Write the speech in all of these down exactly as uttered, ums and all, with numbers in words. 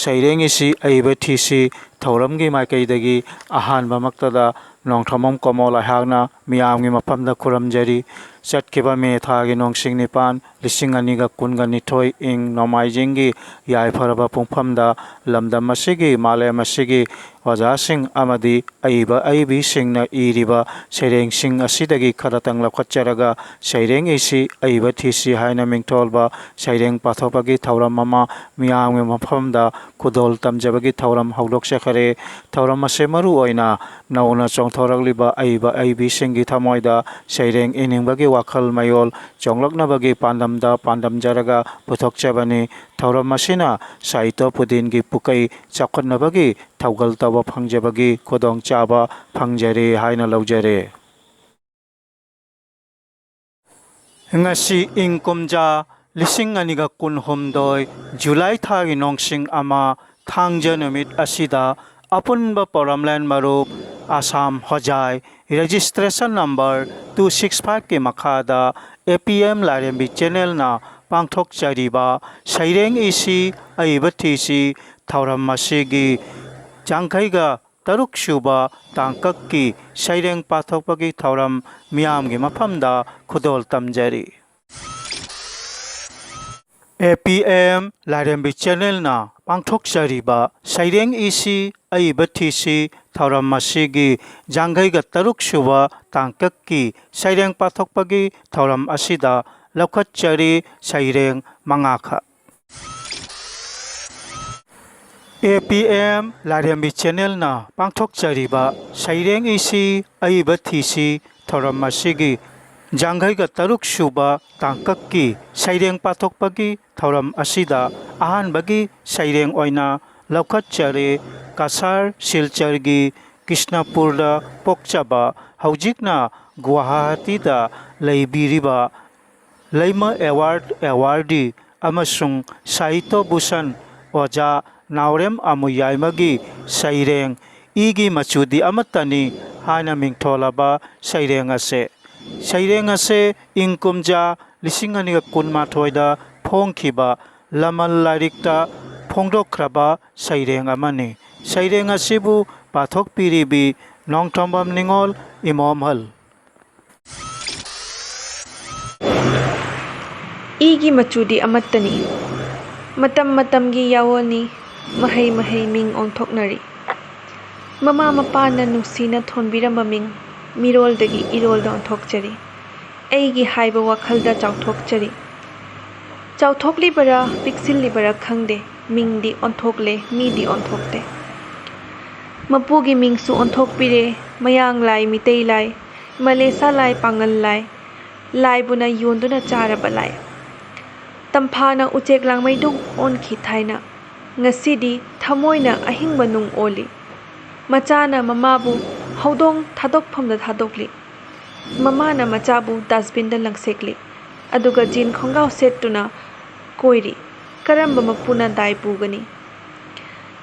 ꯁꯩꯔꯦꯡ ꯏꯁꯤ ꯑꯏꯕ ꯊꯤꯁꯤ ꯊꯧꯔꯝꯒꯤ ꯃꯥꯏꯀꯩꯗꯒꯤ ꯑꯍꯥꯟꯕꯃꯛꯇꯗ ꯅꯣꯡꯊꯣꯝꯕꯝ ꯀꯣꯃꯣꯜ ꯑꯩꯍꯥꯛꯅ ꯃꯤꯌꯥꯝꯒꯤ ꯃꯐꯝꯗ ꯈꯨꯔꯨꯝꯖꯔꯤ꯫ ꯆꯠꯈꯤꯕ ꯃꯦ ꯊꯥꯒꯤ ꯅꯣꯡꯁꯤꯡ ꯅꯤꯄꯥꯟ, ꯂꯤꯁꯤꯡ ꯑꯅꯤꯒ ꯀꯨꯟꯒ ꯅꯤꯊꯣꯏ ꯏꯪ ꯅꯣꯡꯃꯥꯏꯖꯤꯡꯒꯤ ꯌꯥꯏꯐꯔꯕ ꯄꯨꯡꯐꯝꯗ ꯂꯝꯗꯝ ꯑꯁꯤꯒꯤ, ꯃꯥꯂꯦꯝ ꯑꯁꯤꯒꯤ ꯑꯣꯖꯥꯁꯤꯡ ꯑꯃꯗꯤ ꯑꯏꯕ ꯑꯏꯕꯤꯁꯤꯡꯅ ꯏꯔꯤꯕ ꯁꯩꯔꯦꯡꯁꯤꯡ ꯑꯁꯤꯗꯒꯤ ꯈꯔꯇꯪ ꯂꯧꯈꯠꯆꯔꯒ ꯁꯩꯔꯦꯡ ꯏꯁꯤ ꯑꯏꯕ ꯊꯤꯁꯤ ꯍꯥꯏꯅ ꯃꯤꯡꯊꯣꯜꯕ ꯁꯩꯔꯦꯡ ꯄꯥꯊꯣꯛꯄꯒꯤ ꯊꯧꯔꯝ ꯑꯃ ꯃꯤꯌꯥꯝꯒꯤ ꯃꯐꯝꯗ ꯈꯨꯗꯣꯜ ꯇꯝꯖꯕꯒꯤ ꯊꯧꯔꯝ ꯍꯧꯗꯣꯛꯆꯈꯔꯦ꯫ ꯊꯧꯔꯝ ꯑꯁꯤ ꯃꯔꯨ ꯑꯣꯏꯅ ꯅꯧꯅ ꯆꯣꯡꯊꯣꯔꯛꯂꯤꯕ ꯑꯏꯕ ꯑꯏꯕꯤꯁꯤꯡꯒꯤ ꯊꯃꯣꯏꯗ ꯁꯩꯔꯦꯡ ꯏꯅꯤꯡꯕꯒꯤ ꯋꯥꯈꯜ ꯃꯌꯣꯜ ꯆꯣꯡꯂꯛꯅꯕꯒꯤ ꯄꯥꯟꯗꯝꯗ ꯄꯥꯟꯗꯝꯖꯔꯒ ꯄꯨꯊꯣꯛꯆꯕꯅꯤ꯫ ꯊꯧꯔꯝ ꯑꯁꯤꯅ ꯁꯥꯍꯤꯇ꯭ꯌ ꯄꯨꯗꯤꯟꯒꯤ ꯄꯨꯀꯩ ꯆꯥꯎꯈꯠꯅꯕꯒꯤ ꯊꯧꯒꯜ ꯇꯧꯕ ꯐꯪꯖꯕꯒꯤ ꯈꯨꯗꯣꯡꯆꯥꯕ ꯐꯪꯖꯔꯦ ꯍꯥꯏꯅ ꯂꯧꯖꯔꯦ꯫ ꯉꯁꯤ ꯏꯪ ꯀꯨꯝꯖꯥ ꯂꯤꯁꯤꯡ ꯑꯅꯤꯒ ꯀꯨꯟꯍꯨꯝꯗꯣꯏ ꯖꯨꯂꯥꯏ ꯊꯥꯒꯤ ꯅꯣꯡꯁꯤꯡ ꯑꯃ, ꯊꯥꯡꯖ ꯅꯨꯃꯤꯠ ꯑꯁꯤꯗ ꯑꯄꯨꯟꯕ ꯄꯣꯔꯝꯂꯦꯟ ꯃꯔꯨꯞ ꯑꯁꯥꯝ ꯍꯣꯖꯥꯏ registration number two six five ꯀꯤ ꯃꯈꯥꯗ A P M ꯂꯥꯏꯔꯦꯝꯕꯤ channel ꯅ ꯄꯥꯡꯊꯣꯛꯆꯔꯤꯕ ꯁꯩꯔꯦꯡ ꯏꯁꯤ ꯑꯏꯕ ꯊꯤꯁꯤ ꯊꯧꯔꯝ ꯑꯁꯤꯒꯤ ꯌꯥꯡꯈꯩꯒ ꯇꯔꯨꯛ ꯁꯨꯕ ꯇꯥꯡꯀꯛꯀꯤ ꯁꯩꯔꯦꯡ ꯄꯥꯊꯣꯛꯄꯒꯤ ꯊꯧꯔꯝ ꯃꯤꯌꯥꯝꯒꯤ ꯃꯐꯝꯗ ꯈꯨꯗꯣꯜ ꯇꯝꯖꯔꯤ꯫ A P M ꯂꯥꯏꯔꯦꯝꯕꯤ channel ꯅ ꯄꯥꯡꯊꯣꯛꯆꯔꯤꯕ ꯁꯩꯔꯦꯡ ꯏꯁꯤ ꯑꯏꯕ ꯊꯤꯁꯤ ꯊꯧꯔꯝ ꯑꯁꯤꯒꯤ ꯌꯥꯡꯈꯩꯒ ꯇꯔꯨꯛ ꯁꯨꯕ ꯇꯥꯡꯀꯛꯀꯤ ꯁꯩꯔꯦꯡ ꯄꯥꯊꯣꯛꯄꯒꯤ ꯊꯧꯔꯝ ꯑꯁꯤꯗ ꯂꯧꯈꯠꯆꯔꯤ ꯁꯩꯔꯦꯡ ꯃꯉꯥꯈꯛ꯫ A P M ꯂꯥꯏꯔꯦꯝꯕꯤ channel ꯅ ꯄꯥꯡꯊꯣꯛꯆꯔꯤꯕ ꯁꯩꯔꯦꯡ ꯏꯁꯤ ꯑꯏꯕ ꯊꯤꯁꯤ ꯊꯧꯔꯝ ꯑꯁꯤꯒꯤ ꯌꯥꯡꯈꯩꯒ ꯇꯔꯨꯛ ꯁꯨꯕ ꯇꯥꯡꯀꯛꯀꯤ ꯁꯩꯔꯦꯡ ꯄꯥꯊꯣꯛꯄꯒꯤ ꯊꯧꯔꯝ ꯑꯁꯤꯗ ꯑꯍꯥꯟꯕꯒꯤ ꯁꯩꯔꯦꯡ ꯑꯣꯏꯅ ꯂꯧꯈꯠꯆꯔꯦ ꯀꯁꯥꯔ ꯁꯤꯜꯆꯔꯒꯤ ꯀ꯭ꯔꯤꯁꯅꯄꯨꯔꯗ ꯄꯣꯛꯆꯕ, ꯍꯧꯖꯤꯛꯅ ꯒꯨꯋꯥꯍꯥꯇꯤꯗ ꯂꯩꯕꯤꯔꯤꯕ ꯂꯩꯃ award awardee ꯑꯃꯁꯨꯡ ꯁꯥꯍꯤꯇ꯭ꯌ ꯚꯨꯁꯟ ꯑꯣꯖꯥ ꯅꯥꯎꯔꯦꯝ ꯑꯃꯨꯌꯥꯏꯃꯒꯤ ꯁꯩꯔꯦꯡ "ꯏꯒꯤ ꯃꯆꯨꯗꯤ ꯑꯃꯠꯇꯅꯤ" ꯍꯥꯏꯅ ꯃꯤꯡꯊꯣꯜꯂꯕ ꯁꯩꯔꯦꯡ ꯑꯁꯦ꯫ ꯁꯩꯔꯦꯡ ꯑꯁꯦ ꯏꯪ ꯀꯨꯝꯖꯥ ꯂꯤꯁꯤꯡ ꯑꯅꯤꯒ ꯀꯨꯟꯃꯥꯊꯣꯏꯗ ꯐꯣꯡꯈꯤꯕ ꯂꯃꯜ ꯂꯥꯏꯔꯤꯛꯇ ꯐꯣꯡꯗꯣꯛꯈ꯭ꯔꯕ ꯁꯩꯔꯦꯡ ꯑꯃꯅꯤ꯫ ꯁꯩꯔꯦꯡ ꯑꯁꯤꯕꯨ ꯄꯥꯊꯣꯛꯄꯤꯔꯤꯕꯤ ꯅꯣꯡꯊꯣꯝꯕꯝ ꯅꯤꯉꯣꯜ ꯏꯃꯣꯝꯍꯜ꯫ ꯏꯒꯤ ꯃꯆꯨꯗꯤ ꯑꯃꯠꯇꯅꯤ꯫ ꯃꯇꯝ ꯃꯇꯝꯒꯤ ꯌꯥꯋꯣꯜꯅꯤ, ꯃꯍꯩ ꯃꯍꯩ ꯃꯤꯡ ꯑꯣꯟꯊꯣꯛꯅꯔꯤ꯫ ꯃꯃꯥ ꯃꯄꯥꯅ ꯅꯨꯡꯁꯤꯅ ꯊꯣꯟꯕꯤꯔꯝꯕ ꯃꯤꯡ ꯃꯤꯔꯣꯜꯗꯒꯤ ꯏꯔꯣꯜꯗ ꯑꯣꯟꯊꯣꯛꯆꯔꯤ꯫ ꯑꯩꯒꯤ ꯍꯥꯏꯕ ꯋꯥꯈꯜꯗ ꯆꯥꯎꯊꯣꯛꯆꯔꯤ꯫ ꯆꯥꯎꯊꯣꯛꯂꯤꯕꯔꯥ ꯄꯤꯛꯁꯤꯜꯂꯤꯕꯔꯥ ꯈꯪꯗꯦ, ꯃꯤꯡꯗꯤ ꯑꯣꯟꯊꯣꯛꯂꯦ, ꯃꯤꯗꯤ ꯑꯣꯟꯊꯣꯛꯇꯦ꯫ ꯃꯄꯨꯒꯤ ꯃꯤꯡꯁꯨ ꯑꯣꯟꯊꯣꯛꯄꯤꯔꯦ, ꯃꯌꯥꯡ ꯂꯥꯏ, ꯃꯤꯇꯩ ꯂꯥꯏ, ꯃꯂꯦꯁꯥ ꯂꯥꯏ, ꯄꯥꯉꯜ ꯂꯥꯏ, ꯂꯥꯏꯕꯨꯅ ꯌꯣꯟꯗꯨꯅ ꯆꯥꯔꯕ ꯂꯥꯏ꯫ ꯇꯝꯐꯥꯅ ꯎꯆꯦꯛ ꯂꯥꯡꯃꯩꯗꯨ ꯑꯣꯟꯈꯤ ꯊꯥꯏꯅ, ꯉꯁꯤꯗꯤ ꯊꯃꯣꯏꯅ ꯑꯍꯤꯡꯕ ꯅꯨꯡ ꯑꯣꯜꯂꯤ꯫ ꯃꯆꯥꯅ ꯃꯃꯥꯕꯨ ꯍꯧꯗꯣꯡ ꯊꯥꯗꯣꯛꯐꯝꯗ ꯊꯥꯗꯣꯛꯂꯤ꯫ ꯃꯃꯥꯅ ꯃꯆꯥꯕꯨ ꯗꯁꯕꯤꯟꯗ ꯂꯪꯁꯦꯛꯂꯤ꯫ ꯑꯗꯨꯒ ꯖꯤꯟ ꯈꯣꯡꯒ꯭ꯔꯥꯎ ꯁꯦꯠꯇꯨꯅ ꯀꯣꯏꯔꯤ꯫ ꯀꯔꯝꯕ ꯃꯄꯨꯅ ꯗꯥꯏ ꯄꯨꯒꯅꯤ?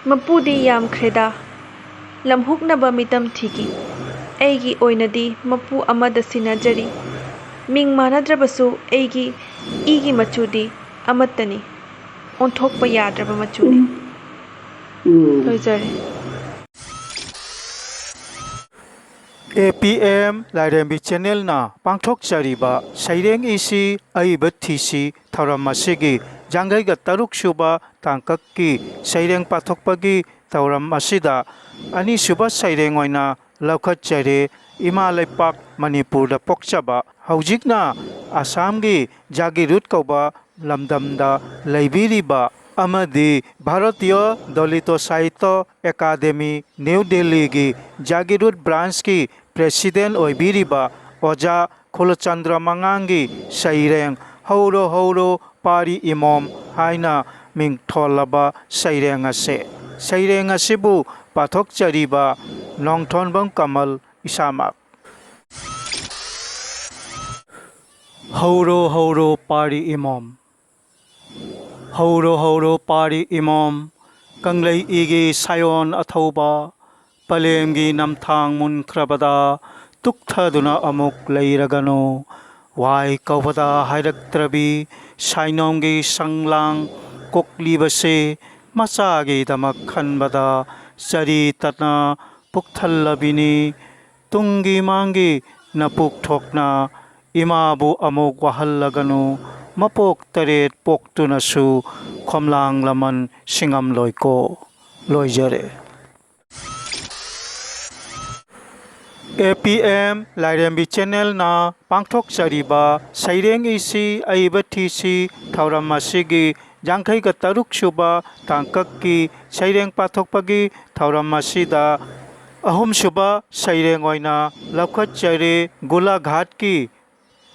ꯃꯄꯨꯗꯤ ꯌꯥꯝꯈ꯭ꯔꯦꯗ꯫ ꯂꯝꯍꯨꯛꯅꯕ ꯃꯤꯇꯝ ꯊꯤꯈꯤ꯫ ꯑꯩꯒꯤ ꯑꯣꯏꯅꯗꯤ ꯃꯄꯨ ꯑꯃꯗ ꯁꯤꯟꯅꯖꯔꯤ꯫ ꯃꯤꯡ ꯃꯥꯟꯅꯗ꯭ꯔꯕꯁꯨ ꯑꯩꯒꯤ ꯏꯒꯤ ꯃꯆꯨꯗꯤ ꯑꯃꯠꯇꯅꯤ꯫ ꯑꯣꯟꯊꯣꯛꯄ ꯌꯥꯗ꯭ꯔꯕ ꯃꯆꯨꯅꯤ꯫ ꯂꯣꯏꯖꯔꯦ꯫ ꯑꯦ ꯄꯤ ꯑꯦꯝ ꯂꯥꯏꯔꯦꯝꯕꯤ ꯆꯦꯅꯦꯜꯅ ꯄꯥꯡꯊꯣꯛꯆꯔꯤꯕ ꯁꯩꯔꯦꯡ ꯏꯁꯤ ꯑꯏꯕ ꯊꯤꯁꯤ ꯊꯧꯔꯝ ꯑꯁꯤꯒꯤ ꯌꯥꯡꯈꯩꯒ ꯇꯔꯨꯛ ꯁꯨꯕ ꯇꯥꯡꯀꯛꯀꯤ ꯁꯩꯔꯦꯡ ꯄꯥꯊꯣꯛꯄꯒꯤ ꯊꯧꯔꯝ ꯑꯁꯤꯗ ꯑꯅꯤꯁꯨꯕ ꯁꯩꯔꯦꯡ ꯑꯣꯏꯅ ꯂꯧꯈꯠꯆꯔꯦ꯫ ꯏꯃꯥ ꯂꯩꯄꯥꯛ ꯃꯅꯤꯄꯨꯔꯗ ꯄꯣꯛꯆꯕ, ꯍꯧꯖꯤꯛꯅ ꯑꯁꯥꯝꯒꯤ ꯖꯥꯒꯤꯔꯨꯠ ꯀꯧꯕ ꯂꯝꯗꯝꯗ ꯂꯩꯕꯤꯔꯤꯕ ꯑꯃꯗꯤ ꯚꯥꯔꯇꯤꯌ ꯗꯂꯤꯇ ꯁꯥꯍꯤꯇ꯭ꯌ ꯑꯦꯀꯥꯗꯦꯃꯤ, ꯅ꯭ꯌꯨ ꯗꯦꯜꯂꯤꯒꯤ ꯖꯥꯒꯤꯔꯨꯠ ꯕ꯭ꯔꯥꯟꯁꯀꯤ ꯄ꯭ꯔꯦꯁꯤꯗꯦꯟ ꯑꯣꯏꯕꯤꯔꯤꯕ ꯑꯣꯖꯥ ꯈꯨꯂꯆꯟꯗ꯭ꯔ ꯃꯉꯥꯡꯒꯤ ꯁꯩꯔꯦꯡ "ꯍꯧꯔꯣ ꯍꯧꯔꯣ ꯄꯥꯔꯤ ꯏꯃꯣꯝ" ꯍꯥꯏꯅ ꯃꯤꯡꯊꯣꯜꯂꯕ ꯁꯩꯔꯦꯡ ꯑꯁꯤ꯫ ꯁꯩꯔꯦꯡ ꯑꯁꯤꯕꯨ ꯄꯥꯊꯣꯛꯆꯔꯤꯕ ꯅꯣꯡꯊꯣꯟꯕꯝ ꯀꯃꯜ ꯏꯁꯥꯃꯛ꯫ ꯍꯧꯔꯣ ꯍꯧꯔꯣ ꯄꯥꯔꯤ ꯏꯃꯣꯝ꯫ ꯍꯧꯔꯣ ꯍꯧꯔꯣ ꯄꯥꯔꯤ ꯏꯃꯣꯝ, ꯀꯪꯂꯩ ꯏꯒꯤ ꯁꯥꯌꯣꯟ ꯑꯊꯧꯕ, ꯄꯂꯦꯝꯒꯤ ꯅꯝꯊꯥꯡ ꯃꯨꯟꯈ꯭ꯔꯕꯗ ꯇꯨꯛꯊꯗꯨꯅ ꯑꯃꯨꯛ ꯂꯩꯔꯒꯅꯨ꯫ ꯋꯥꯏ ꯀꯧꯕꯗ ꯍꯥꯏꯔꯛꯇ꯭ꯔꯕꯤ ꯁꯥꯏꯅꯣꯝꯒꯤ ꯁꯪꯂꯥꯡ ꯀꯣꯛꯂꯤꯕꯁꯦ ꯃꯆꯥꯒꯤꯗꯃꯛ ꯈꯟꯕꯗ ꯆꯔꯤ ꯇꯠꯅ ꯄꯨꯛꯊꯜꯂꯕꯤꯅꯤ꯫ ꯇꯨꯡꯒꯤ ꯃꯥꯡꯒꯤ ꯅꯄꯨꯛ ꯊꯣꯛꯅ ꯏꯃꯥꯕꯨ ꯑꯃꯨꯛ ꯋꯥꯍꯜꯂꯒꯅꯨ꯫ ꯃꯄꯣꯛ ꯇꯔꯦꯠ ꯄꯣꯛꯇꯨꯅꯁꯨ ꯈꯣꯝꯂꯥꯡ ꯂꯃꯟ ꯁꯤꯡꯉꯝꯂꯣꯏꯀꯣ꯫ ꯂꯣꯏꯖꯔꯦ꯫ ꯑꯦ ꯄꯤ ꯑꯦꯝ ꯂꯥꯏꯔꯦꯝꯕꯤ ꯆꯦꯅꯦꯜꯅ ꯄꯥꯡꯊꯣꯛꯆꯔꯤꯕ ꯁꯩꯔꯦꯡ ꯏꯁꯤ ꯑꯏꯕ ꯊꯤꯁꯤ ꯊꯧꯔꯝ ꯑꯁꯤꯒꯤ ꯌꯥꯡꯈꯩꯒ ꯇꯔꯨꯛ ꯁꯨꯕ ꯇꯥꯡꯀꯛꯀꯤ ꯁꯩꯔꯦꯡ ꯄꯥꯊꯣꯛꯄꯒꯤ ꯊꯧꯔꯝ ꯑꯁꯤꯗ ꯑꯍꯨꯝꯁꯨꯕ ꯁꯩꯔꯦꯡ ꯑꯣꯏꯅ ꯂꯧꯈꯠꯆꯔꯤ꯫ ꯒꯣꯂꯥꯘꯥꯠꯀꯤ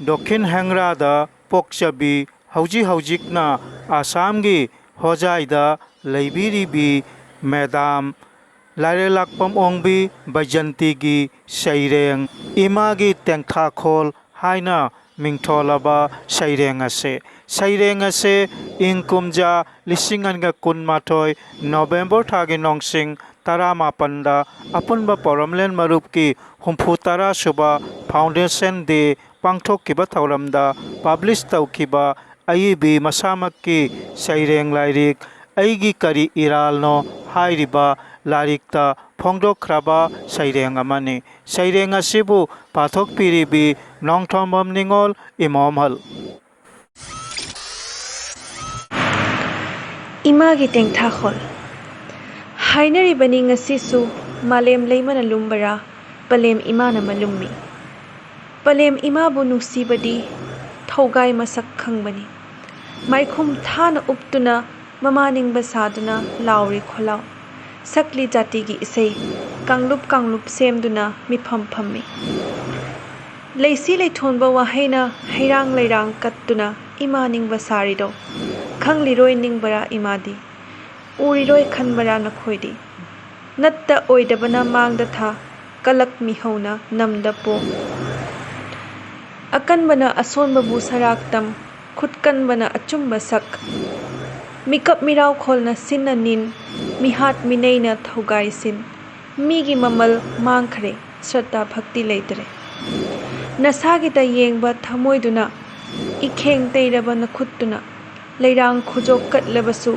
ꯗꯣꯈꯤꯟ ꯍꯦꯡꯔꯥꯗ ꯄꯣꯛꯆꯕꯤ, ꯍꯧꯖꯤꯛ ꯍꯧꯖꯤꯛꯅ ꯑꯁꯥꯝꯒꯤ ꯍꯣꯖꯥꯏꯗ ꯂꯩꯕꯤꯔꯤꯕꯤ ꯃꯦꯗꯥꯝ ꯂꯥꯏꯔꯦꯜꯂꯥꯛꯄꯝ ꯑꯣꯡꯕꯤ ꯕꯩꯖꯟꯇꯤꯒꯤ ꯁꯩꯔꯦꯡ ꯏꯃꯥꯒꯤ ꯇꯦꯡꯊꯥꯈꯣꯜ ꯍꯥꯏꯅ ꯃꯤꯡꯊꯣꯜꯂꯕ ꯁꯩꯔꯦꯡ ꯑꯁꯦ, ꯁꯩꯔꯦꯡ ꯑꯁꯦ ꯏꯪ ꯀꯨꯝꯖꯥ ꯂꯤꯁꯤꯡ ꯑꯅꯤꯒ ꯀꯨꯟꯃꯥꯊꯣꯏ ꯅꯣꯕꯦꯝꯕꯔ ꯊꯥꯒꯤ ꯅꯣꯡꯁꯤꯡ ꯇꯔꯥꯃꯥꯄꯟꯗ ꯑꯄꯨꯟꯕ ꯄꯣꯔꯝꯂꯦꯟ ꯃꯔꯨꯞꯀꯤ ꯍꯨꯝꯐꯨ ꯇꯔꯥ ꯁꯨꯕ Foundation Day ꯄꯥꯡꯊꯣꯛꯈꯤꯕ ꯊꯧꯔꯝꯗ ꯄꯕ꯭ꯂꯤꯁ ꯇꯧꯈꯤꯕ ꯑꯏꯕꯤ ꯃꯁꯥꯃꯛꯀꯤ ꯁꯩꯔꯦꯡ ꯂꯥꯏꯔꯤꯛ ꯑꯩꯒꯤ ꯀꯔꯤ ꯏꯔꯥꯜꯅꯣ ꯍꯥꯏꯔꯤꯕ ꯂꯥꯏꯔꯤꯛꯇ ꯐꯣꯡꯗꯣꯛꯈ꯭ꯔꯕ ꯁꯩꯔꯦꯡ ꯑꯃꯅꯤ꯫ ꯁꯩꯔꯦꯡ ꯑꯁꯤꯕꯨ ꯄꯥꯊꯣꯛꯄꯤꯔꯤꯕꯤ ꯅꯣꯡꯊꯣꯝꯕꯝ ꯅꯤꯉꯣꯜ ꯏꯃꯣꯝꯍꯜ꯫ ꯏꯃꯥꯒꯤ ꯇꯦꯡꯊꯥꯈꯣꯜ꯫ ꯍꯥꯏꯅꯔꯤꯕꯅꯤ ꯉꯁꯤꯁꯨ ꯃꯥꯂꯦꯝ ꯂꯩꯃꯅ ꯂꯨꯝꯕꯔꯥ, ꯄꯂꯦꯝ ꯏꯃꯥꯅ ꯃꯂꯨꯝꯃꯤ꯫ ꯄꯂꯦꯝ ꯏꯃꯥꯕꯨ ꯅꯨꯡꯁꯤꯕꯗꯤ ꯊꯧꯒꯥꯏ ꯃꯁꯛ ꯈꯪꯕꯅꯤ꯫ ꯃꯥꯏꯈꯨꯝ ꯊꯥꯅ ꯎꯞꯇꯨꯅ ꯃꯃꯥ ꯅꯤꯡꯕ ꯁꯥꯗꯨꯅ ꯂꯥꯎꯔꯤ ꯈꯣꯜꯂꯥꯎ꯫ ꯁꯛꯂꯤ ꯖꯥꯇꯤꯒꯤ ꯏꯁꯩ ꯀꯥꯡꯂꯨꯞ ꯀꯥꯡꯂꯨꯞ ꯁꯦꯝꯗꯨꯅ ꯃꯤꯐꯝ ꯐꯝꯃꯤ꯫ ꯂꯩꯁꯤ ꯂꯩꯊꯣꯟꯕ ꯋꯥꯍꯩꯅ ꯍꯩꯔꯥꯡ ꯂꯩꯔꯥꯡ ꯀꯠꯇꯨꯅ ꯏꯃꯥ ꯅꯤꯡꯕ ꯁꯥꯔꯤꯗꯣ ꯈꯪꯂꯤꯔꯣꯏ ꯅꯤꯡꯕꯔꯥ ꯏꯃꯥꯗꯤ? ꯎꯔꯤꯔꯣꯏ ꯈꯟꯕꯔꯥ ꯅꯈꯣꯏꯗꯤ? ꯅꯠꯇ ꯑꯣꯏꯗꯕꯅ ꯃꯥꯡꯗ ꯊꯥ, ꯀꯂꯛ ꯃꯤꯍꯧꯅ ꯅꯝꯗ ꯄꯣ꯫ ꯑꯀꯟꯕꯅ ꯑꯁꯣꯟꯕꯕꯨ ꯁꯔꯥꯛ ꯇꯝ, ꯈꯨꯠ ꯀꯟꯕꯅ ꯑꯆꯨꯝꯕ ꯁꯛ꯫ ꯃꯤꯀꯞ ꯃꯤꯔꯥꯎꯈꯣꯜꯅ ꯁꯤꯟꯅ ꯅꯤꯟ, ꯃꯤꯍꯥꯠ ꯃꯤꯅꯩꯅ ꯊꯧꯒꯥꯏ ꯁꯤꯟ꯫ ꯃꯤꯒꯤ ꯃꯃꯜ ꯃꯥꯡꯈ꯭ꯔꯦ, ꯁ꯭ꯔꯗꯥ ꯚꯛꯇꯤ ꯂꯩꯇ꯭ꯔꯦ꯫ ꯅꯁꯥꯒꯤꯇ ꯌꯦꯡꯕ ꯊꯃꯣꯏꯗꯨꯅ, ꯏꯈꯦꯡ ꯇꯩꯔꯕ ꯅꯈꯨꯠꯇꯨꯅ, ꯂꯩꯔꯥꯡ ꯈꯨꯖꯣꯛ ꯀꯠꯂꯕꯁꯨ,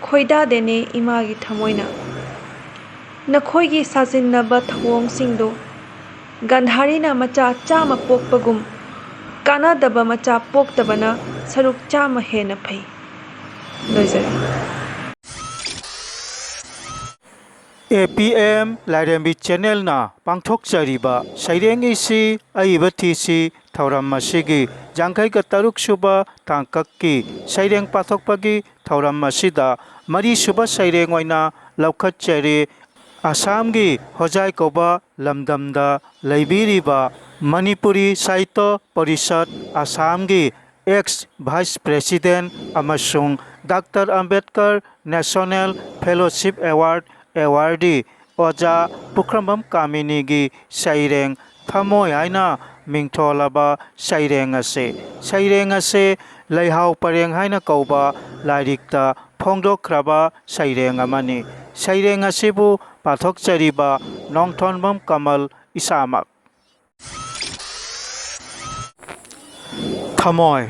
ꯈꯣꯏꯗꯥꯗꯦꯅꯦ ꯏꯃꯥꯒꯤ ꯊꯃꯣꯏꯅ꯫ ꯅꯈꯣꯏꯒꯤ ꯁꯥꯖꯤꯟꯅꯕ ꯊꯧꯑꯣꯡꯁꯤꯡꯗꯨ ꯒꯥꯟꯙꯥꯔꯤꯅ ꯃꯆꯥ ꯆꯥꯝꯃ ꯄꯣꯛꯄꯒꯨꯝ ꯀꯥꯟꯅꯗꯕ ꯃꯆꯥ ꯄꯣꯛꯇꯕꯅ ꯁꯔꯨꯛ ꯆꯥꯝꯃ ꯍꯦꯟꯅ ꯐꯩ꯫ ꯂꯣꯏꯖꯔꯦ꯫ ꯑꯦ ꯄꯤ ꯑꯦꯝ ꯂꯥꯏꯔꯦꯝꯕꯤ ꯆꯦꯅꯦꯜꯅ ꯄꯥꯡꯊꯣꯛꯆꯔꯤꯕ ꯁꯩꯔꯦꯡ ꯏꯁꯤ ꯑꯏꯕ ꯊꯤꯁꯤ ꯊꯧꯔꯝ ꯑꯁꯤꯒꯤ ꯌꯥꯡꯈꯩꯒ ꯇꯔꯨꯛ ꯁꯨꯕ ꯇꯥꯡꯀꯛꯀꯤ ꯁꯩꯔꯦꯡ ꯄꯥꯊꯣꯛꯄꯒꯤ ꯊꯧꯔꯝ ꯑꯁꯤꯗ ꯃꯔꯤꯁꯨꯕ ꯁꯩꯔꯦꯡ ꯑꯣꯏꯅ ꯂꯧꯈꯠꯆꯔꯤ꯫ ꯑꯁꯥꯝꯒꯤ ꯍꯣꯖꯥꯏ ꯀꯧꯕ ꯂꯝꯗꯝꯗ ꯂꯩꯕꯤꯔꯤꯕ ꯃꯅꯤꯄꯨꯔꯤ ꯁꯥꯍꯤꯇ꯭ꯌ ꯄꯔꯤꯁꯠ ꯑꯁꯥꯝꯒꯤ ex vice president ꯑꯃꯁꯨꯡ doctor Ambedkar National Fellowship Award awardee ꯑꯣꯖꯥ ꯄꯨꯈ꯭ꯔꯝꯕꯝ ꯀꯥꯃꯤꯅꯤꯒꯤ ꯁꯩꯔꯦꯡ ꯊꯃꯣꯏ ꯍꯥꯏꯅ ꯃꯤꯡꯊꯣꯜꯂꯕ ꯁꯩꯔꯦꯡ ꯑꯁꯤ, ꯁꯩꯔꯦꯡ ꯑꯁꯤ ꯂꯩꯍꯥꯎ ꯄꯔꯦꯡ ꯍꯥꯏꯅ ꯀꯧꯕ ꯂꯥꯏꯔꯤꯛꯇ ꯐꯣꯡꯗꯣꯛꯈ꯭ꯔꯕ ꯁꯩꯔꯦꯡ ꯑꯃꯅꯤ꯫ ꯁꯩꯔꯦꯡ ꯑꯁꯤꯕꯨ ꯄꯥꯊꯣꯛꯆꯔꯤꯕ ꯅꯣꯡꯊꯣꯟꯕꯝ ꯀꯃꯜ ꯏꯁꯥꯃꯛ꯫ ꯊꯃꯣꯏ꯫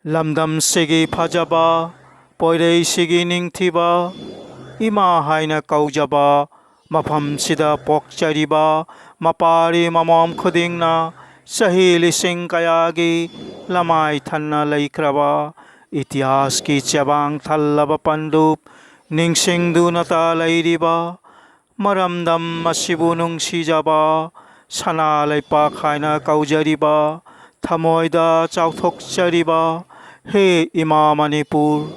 ꯂꯝꯗꯝꯁꯤꯒꯤ ꯐꯖꯕ, ꯄꯣꯏꯔꯩꯁꯤꯒꯤ ꯅꯤꯡꯊꯤꯕ, ꯏꯃꯥ ꯍꯥꯏꯅ ꯀꯧꯖꯕ ꯃꯐꯝꯁꯤꯗ ꯄꯣꯛꯆꯔꯤꯕ ꯃꯄꯥꯔꯤ ꯃꯃꯣꯝ ꯈꯨꯗꯤꯡꯅ ꯆꯍꯤ ꯂꯤꯁꯤꯡ ꯀꯌꯥꯒꯤ ꯂꯃꯥꯏ ꯊꯟꯅ ꯂꯩꯈ꯭ꯔꯕ, ꯏꯇꯤꯍꯥꯁꯀꯤ ꯆꯦꯕꯥꯡ ꯊꯜꯂꯕ ꯄꯟꯗꯨꯞ ꯅꯤꯡꯁꯤꯡꯗꯨꯅꯇ ꯂꯩꯔꯤꯕ, ꯃꯔꯝꯗꯝ ꯑꯁꯤꯕꯨ ꯅꯨꯡꯁꯤꯖꯕ, ꯁꯅꯥ ꯂꯩꯄꯥꯛ ꯍꯥꯏꯅ ꯀꯧꯖꯔꯤꯕ, ꯊꯃꯣꯏꯗ ꯆꯥꯎꯊꯣꯛꯆꯔꯤꯕ ꯍꯦ ꯏꯃꯥ ꯃꯅꯤꯄꯨꯔ,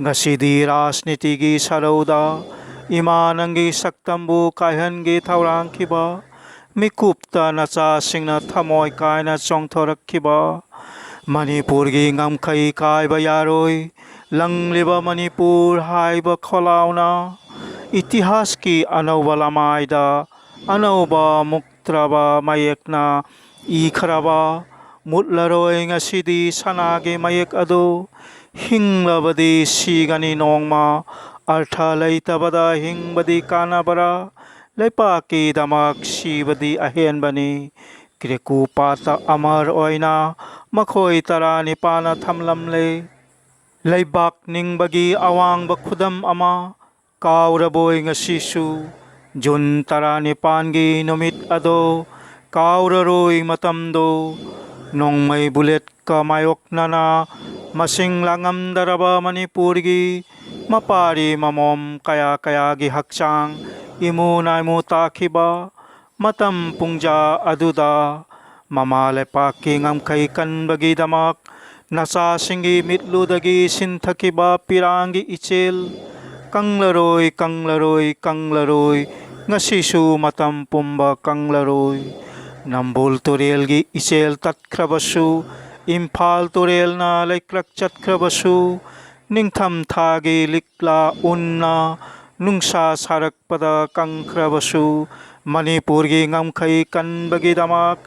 ꯉꯁꯤꯗꯤ ꯔꯥꯖꯅꯤꯇꯤꯒꯤ ꯁꯔꯧꯗ ꯏꯃꯥ ꯅꯪꯒꯤ ꯁꯛꯇꯝꯕꯨ ꯀꯥꯏꯍꯟꯒꯦ ꯊꯧꯔꯥꯡꯈꯤꯕ, ꯃꯤꯀꯨꯞꯇ ꯅꯆꯥꯁꯤꯡꯅ ꯊꯃꯣꯏ ꯀꯥꯏꯅ ꯆꯣꯡꯊꯣꯔꯛꯈꯤꯕ, ꯃꯅꯤꯄꯨꯔꯒꯤ ꯉꯝꯈꯩ ꯀꯥꯏꯕ ꯌꯥꯔꯣꯏ, ꯂꯪꯂꯤꯕ ꯃꯅꯤꯄꯨꯔ ꯍꯥꯏꯕ ꯈꯣꯜꯂꯥꯎꯅ ꯏꯇꯤꯍꯥꯁꯀꯤ ꯑꯅꯧꯕ ꯂꯃꯥꯏꯗ ꯑꯅꯧꯕ ꯃꯨꯛꯇ꯭ꯔꯕ ꯃꯌꯦꯛꯅ ꯏꯈ꯭ꯔꯕ, ꯃꯨꯠꯂꯔꯣꯏ ꯉꯁꯤꯗꯤ ꯁꯅꯥꯒꯤ ꯃꯌꯦꯛ ꯑꯗꯨ꯫ ꯍꯤꯡꯂꯕꯗꯤ ꯁꯤꯒꯅꯤ ꯅꯣꯡꯃ, ꯑꯔꯊ ꯂꯩꯇꯕꯗ ꯍꯤꯡꯕꯗꯤ ꯀꯥꯟꯅꯕ꯭ꯔꯥ? ꯂꯩꯄꯥꯛꯀꯤꯗꯃꯛ ꯁꯤꯕꯗꯤ ꯑꯍꯦꯟꯕꯅꯤ꯫ ꯀ꯭ꯔꯤꯀꯨ ꯄꯥꯠꯇ ꯑꯃꯔ ꯑꯣꯏꯅ ꯃꯈꯣꯏ ꯇꯔꯥꯅꯤꯄꯥꯜꯅ ꯊꯝꯂꯝꯂꯦ꯫ ꯂꯩꯕꯥꯛ ꯅꯤꯡꯕꯒꯤ ꯑꯋꯥꯡꯕ ꯈꯨꯗꯝ ꯑꯃ, ꯀꯥꯎꯔꯕꯣꯏ ꯉꯁꯤꯁꯨ ꯖꯨꯟ ꯇꯔꯥꯅꯤꯄꯥꯟꯒꯤ ꯅꯨꯃꯤꯠ ꯑꯗꯣ, ꯀꯥꯎꯔꯔꯣꯏ ꯃꯇꯝꯗꯣ꯫ ꯅꯣꯡꯃꯩ ꯕꯨꯂꯦꯠꯀ ꯃꯥꯌꯣꯛꯅꯅ ꯃꯁꯤꯡ ꯂꯥꯡꯉꯝꯗꯔꯕ ꯃꯅꯤꯄꯨꯔꯒꯤ ꯃꯄꯥꯔꯤ ꯃꯃꯣꯝ ꯀꯌꯥ ꯀꯌꯥꯒꯤ ꯍꯛꯆꯥꯡ ꯏꯃꯨ ꯅꯥꯏꯃꯨ ꯇꯥꯈꯤꯕ ꯃꯇꯝ ꯄꯨꯡꯖꯥ ꯑꯗꯨꯗ, ꯃꯃꯥ ꯂꯩꯄꯥꯛꯀꯤ ꯉꯝꯈꯩ ꯀꯟꯕꯒꯤꯗꯃꯛ ꯅꯆꯥꯁꯤꯡꯒꯤ ꯃꯤꯠꯂꯨꯗꯒꯤ ꯁꯤꯟꯊꯈꯤꯕ ꯄꯤꯔꯥꯡꯒꯤ ꯏꯆꯦꯜ, ꯀꯪꯂꯔꯣꯏ, ꯀꯪꯂꯔꯣꯏ, ꯀꯪꯂꯔꯣꯏ, ꯉꯁꯤꯁꯨ ꯃꯇꯝ ꯄꯨꯝꯕ ꯀꯪꯂꯔꯣꯏ꯫ ꯅꯝꯕꯨꯜ ꯇꯨꯔꯦꯜꯒꯤ ꯏꯆꯦꯜ ꯇꯠꯈ꯭ꯔꯕꯁꯨ, ꯏꯝꯐꯥꯜ ꯇꯨꯔꯦꯜꯅ ꯂꯩꯀ꯭ꯔꯛ ꯆꯠꯈ꯭ꯔꯕꯁꯨ, ꯅꯤꯡꯊꯝ ꯊꯥꯒꯤ ꯂꯤꯛꯂꯥ ꯎꯟꯅ ꯅꯨꯡꯁꯥ ꯁꯥꯔꯛꯄꯗ ꯀꯪꯈ꯭ꯔꯕꯁꯨ, ꯃꯅꯤꯄꯨꯔꯒꯤ ꯉꯝꯈꯩ ꯀꯟꯕꯒꯤꯗꯃꯛ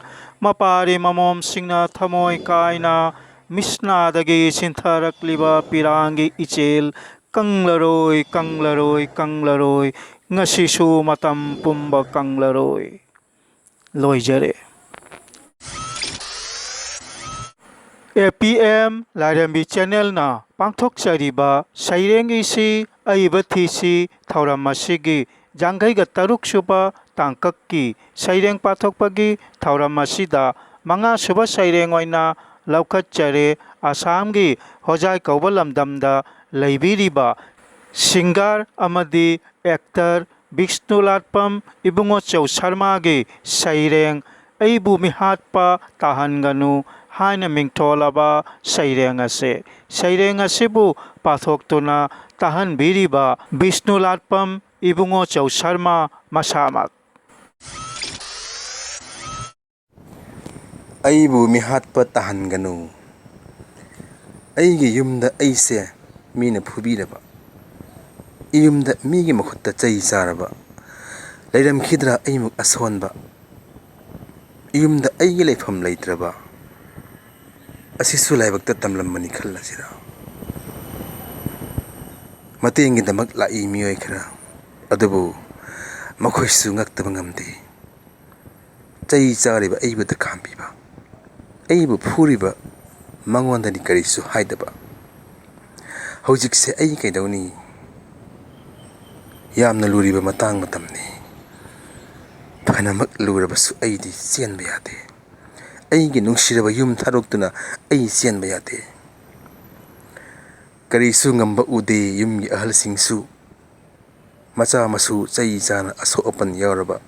ꯃꯄꯥꯔꯤ ꯃꯃꯣꯝꯁꯤꯡꯅ ꯊꯃꯣꯏ ꯀꯥꯏꯅ ꯃꯤꯁꯅꯥꯗꯒꯤ ꯁꯤꯟꯊꯔꯛꯂꯤꯕ ꯄꯤꯔꯥꯡꯒꯤ ꯏꯆꯦꯜ ꯀꯪꯂꯔꯣꯏ, ꯀꯪꯂꯔꯣꯏ, ꯀꯪꯂꯔꯣꯏ, ꯉꯁꯤꯁꯨ ꯃꯇꯝ ꯄꯨꯝꯕ ꯀꯪꯂꯔꯣꯏ꯫ ꯂꯣꯏꯖꯔꯦ꯫ ꯑꯦ ꯄꯤ ꯑꯦꯝ ꯂꯥꯏꯔꯦꯝꯕꯤ ꯆꯦꯅꯦꯜꯅ ꯄꯥꯡꯊꯣꯛꯆꯔꯤꯕ ꯁꯩꯔꯦꯡ ꯏꯁꯤ ꯑꯏꯕ ꯊꯤꯁꯤ ꯊꯧꯔꯝ ꯑꯁꯤꯒꯤ ꯌꯥꯡꯈꯩꯒ ꯇꯔꯨꯛ ꯁꯨꯕ ꯇꯥꯡꯀꯛꯀꯤ ꯁꯩꯔꯦꯡ ꯄꯥꯊꯣꯛꯄꯒꯤ ꯊꯧꯔꯝ ꯑꯁꯤꯗ ꯃꯉꯥ ꯁꯨꯕ ꯁꯩꯔꯦꯡ ꯑꯣꯏꯅ ꯂꯧꯈꯠꯆꯔꯦ꯫ ꯑꯁꯥꯝꯒꯤ ꯍꯣꯖꯥꯏ ꯀꯧꯕ ꯂꯝꯗꯝꯗ ꯂꯩꯕꯤꯔꯤꯕ ꯁꯤꯡꯒꯔ ꯑꯃꯗꯤ ꯑꯦꯛꯇꯔ ꯕꯤꯁꯅꯨꯂꯥꯠꯄꯝ ꯏꯕꯨꯡꯉꯣꯆꯧ ꯁꯔꯃꯥꯒꯤ ꯁꯩꯔꯦꯡ ꯑꯩꯕꯨ ꯃꯤꯍꯥꯠꯄ ꯇꯥꯍꯟꯒꯅꯨ ꯍꯥꯏꯅ ꯃꯤꯡꯊꯣꯜꯂꯕ ꯁꯩꯔꯦꯡ ꯑꯁꯤ, ꯁꯩꯔꯦꯡ ꯑꯁꯤꯕꯨ ꯄꯥꯊꯣꯛꯇꯨꯅ ꯇꯥꯍꯟꯕꯤꯔꯤꯕ ꯕꯤꯁꯅꯨꯂꯥꯠꯄꯝ ꯏꯕꯨꯡꯉꯣꯆꯧ ꯁꯔꯃ ꯃꯁꯥꯃꯛ꯫ ꯑꯩꯕꯨ ꯃꯤꯍꯥꯠꯄ ꯇꯥꯍꯟꯒꯅꯨ꯫ ꯑꯩꯒꯤ ꯌꯨꯝꯗ ꯑꯩꯁꯦ ꯃꯤꯅ ꯐꯨꯕꯤꯔꯕ, ꯏꯌꯨꯝꯗ ꯃꯤꯒꯤ ꯃꯈꯨꯠꯇ ꯆꯩ ꯆꯥꯔꯕ, ꯂꯩꯔꯝꯈꯤꯗ꯭ꯔꯥ ꯑꯩꯃꯨꯛ ꯑꯁꯣꯟꯕ? ꯏꯌꯨꯝꯗ ꯑꯩꯒꯤ ꯂꯩꯐꯝ ꯂꯩꯇ꯭ꯔꯕ? ꯑꯁꯤꯁꯨ ꯂꯥꯏꯕꯛꯇ ꯇꯝꯂꯝꯕꯅꯤ ꯈꯜꯂꯁꯤꯔ? ꯃꯇꯦꯡꯒꯤꯗꯃꯛ ꯂꯥꯛꯏ ꯃꯤꯑꯣꯏ ꯈꯔ, ꯑꯗꯨꯕꯨ ꯃꯈꯣꯏꯁꯨ ꯉꯛꯇꯕ ꯉꯝꯗꯦ꯫ ꯆꯩ ꯆꯥꯔꯤꯕ ꯑꯩꯕꯨ ꯇꯀꯥꯝꯕꯤꯕ, ꯑꯩꯕꯨ ꯐꯨꯔꯤꯕ ꯃꯉꯣꯟꯗꯗꯤ ꯀꯔꯤꯁꯨ ꯍꯥꯏꯗꯕ꯫ ꯍꯧꯖꯤꯛꯁꯦ ꯑꯩ ꯀꯩꯗꯧꯅꯤ? ꯌꯥꯝꯅ ꯂꯨꯔꯤꯕ ꯃꯇꯥꯡ ꯃꯇꯝꯅꯤ꯫ ꯐꯅꯃꯛ ꯂꯨꯔꯕꯁꯨ ꯑꯩꯗꯤ ꯆꯦꯟꯕ ꯌꯥꯗꯦ꯫ ꯑꯩꯒꯤ ꯅꯨꯡꯁꯤꯔꯕ ꯌꯨꯝ ꯊꯥꯗꯣꯛꯇꯨꯅ ꯑꯩ ꯆꯦꯟꯕ ꯌꯥꯗꯦ꯫ ꯀꯔꯤꯁꯨ ꯉꯝꯕ ꯎꯗꯦ ꯌꯨꯝꯒꯤ ꯑꯍꯜꯁꯤꯡꯁꯨ꯫ ꯃꯆꯥ ꯃꯁꯨ ꯆꯩ ꯆꯥꯅ ꯑꯁꯣꯛ ꯑꯄꯟ ꯌꯥꯎꯔꯕ,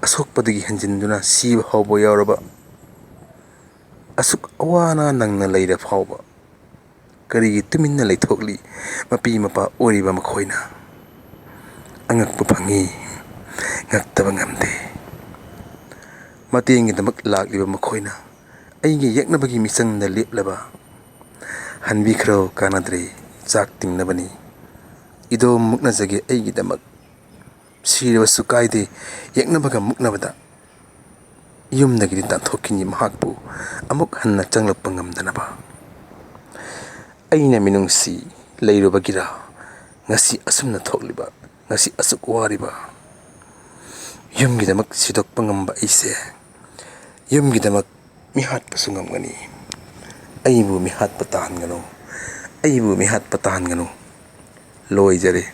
ꯑꯁꯣꯛꯄꯗꯒꯤ ꯍꯦꯟꯖꯤꯟꯗꯨꯅ ꯁꯤꯕ ꯐꯥꯎꯕ ꯌꯥꯎꯔꯕ, ꯑꯁꯨꯛ ꯑꯋꯥꯅ ꯅꯪꯅ ꯂꯩꯔ ꯐꯥꯎꯕ ꯀꯔꯤꯒꯤ ꯇꯨꯃꯤꯟꯅ ꯂꯩꯊꯣꯛꯂꯤ? ꯃꯄꯤ ꯃꯄꯥ ꯑꯣꯏꯔꯤꯕ ꯃꯈꯣꯏꯅ꯫ ꯑꯉꯛꯄ ꯐꯪꯉꯤ, ꯉꯛꯇꯕ ꯉꯝꯗꯦ꯫ ꯃꯇꯦꯡꯒꯤꯗꯃꯛ ꯂꯥꯛꯂꯤꯕ ꯃꯈꯣꯏꯅ ꯑꯩꯒꯤ ꯌꯦꯛꯅꯕꯒꯤ ꯃꯤꯆꯪꯗ ꯂꯦꯞꯂꯕ꯫ ꯍꯟꯕꯤꯈ꯭ꯔꯣ, ꯀꯥꯟꯅꯗ꯭ꯔꯦ, ꯆꯥꯛ ꯇꯤꯡꯅꯕꯅꯤ꯫ ꯏꯗꯣꯝ ꯃꯨꯛꯅꯖꯒꯦ ꯑꯩꯒꯤꯗꯃꯛ꯫ ꯁꯤꯔꯕꯁꯨ ꯀꯥꯏꯗꯦ, ꯌꯦꯛꯅꯕꯒ ꯃꯨꯛꯅꯕꯗ꯫ ꯌꯨꯝꯗꯒꯤꯗꯤ ꯇꯥꯟꯊꯣꯛꯈꯤꯅꯤ ꯃꯍꯥꯛꯄꯨ ꯑꯃꯨꯛ ꯍꯟꯅ ꯆꯪꯂꯛꯄ ꯉꯝꯗꯅꯕ꯫ ꯑꯩꯅ ꯃꯤꯅꯨꯡꯁꯤ ꯂꯩꯔꯨꯕꯒꯤꯔꯥ ꯉꯁꯤ ꯑꯁꯨꯝꯅ ꯊꯣꯛꯂꯤꯕ, ꯉꯁꯤ ꯑꯁꯨꯛ ꯋꯥꯔꯤꯕ? ꯌꯨꯝꯒꯤꯗꯃꯛ ꯁꯤꯗꯣꯛꯄ ꯉꯝꯕ ꯑꯩꯁꯦ ꯌꯨꯝꯒꯤꯗꯃꯛ ꯃꯤꯍꯥꯠꯄꯁꯨ ꯉꯝꯒꯅꯤ꯫ ꯑꯩꯕꯨ ꯃꯤꯍꯥꯠꯄ ꯇꯥꯍꯟꯒꯅꯨ, ꯑꯩꯕꯨ ꯃꯤꯍꯥꯠꯄ ꯇꯥꯍꯟꯒꯅꯨ꯫ ꯂꯣꯏꯖꯔꯦ꯫